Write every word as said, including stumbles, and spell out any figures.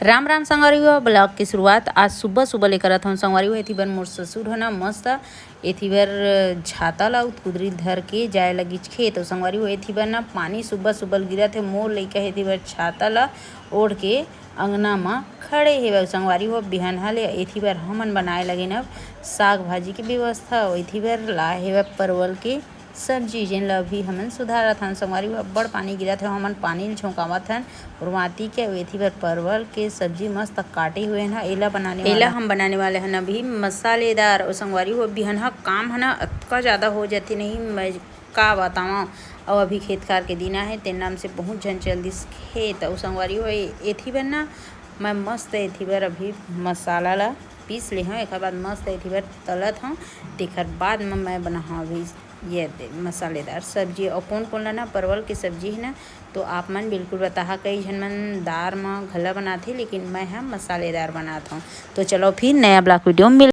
राम राम संगवारी हो, vlog के शुरुआत आज सुबह सुबह ले करत हूँ। संगवारी हो, एथी बर मोर ससुर ह ना मस्त एथी बर छाता ला उतकुदरी धर के जाए लगिच खेत। अउ संगवारी हो, एथी बर ना पानी सुबह सुबह गिरत हे। मोर लइका एथी बर छाता ला ओढ़ के अंगना म खड़े हेवय। अउ संगवारी हो, बिहनहा ले एथी बर हमन बनाए लगे न साग भाजी के व्यवस्था। अउ एथी बर लाए हेवय परवल के सब्जी, जेन ल अभी हमन सुधारत हन। संगवारी हो, अब्बड़ पानी गिरत हे, हमन पानी ल झोंकावत हन उरमाती के। अउ एथी बर परवल के सब्जी मस्त काटे हुए हन। एला बनाने एला वाला हम बनाने वाले हन अभी मसालेदार। अउ संगवारी हो, बिहनहा काम ह ना अतका ज़्यादा हो जाथे नहीं, मैं का बतावं। अउ अभी खेत खार के दिन आहे, तेन नाम से बहुत झन चल दिस खेत। अउ संगवारी हो, ए-, एथी बर ना मैं मस्त एथी बर अभी मसाला ला पीस ले हूँ। एकर बाद मस्त एथी बर तलत हूँ, तेकर बाद म मैं बनाहूँ अभी ये दे मसालेदार सब्जी। अउ कोन कोन ला ना परवल के सब्जी है ना, तो आप मन बिल्कुल बताहा। कई झन मन दार म घला बनाथे, लेकिन मैं ह मसालेदार बनात हूँ। तो चलो फिर नया vlog video में मिल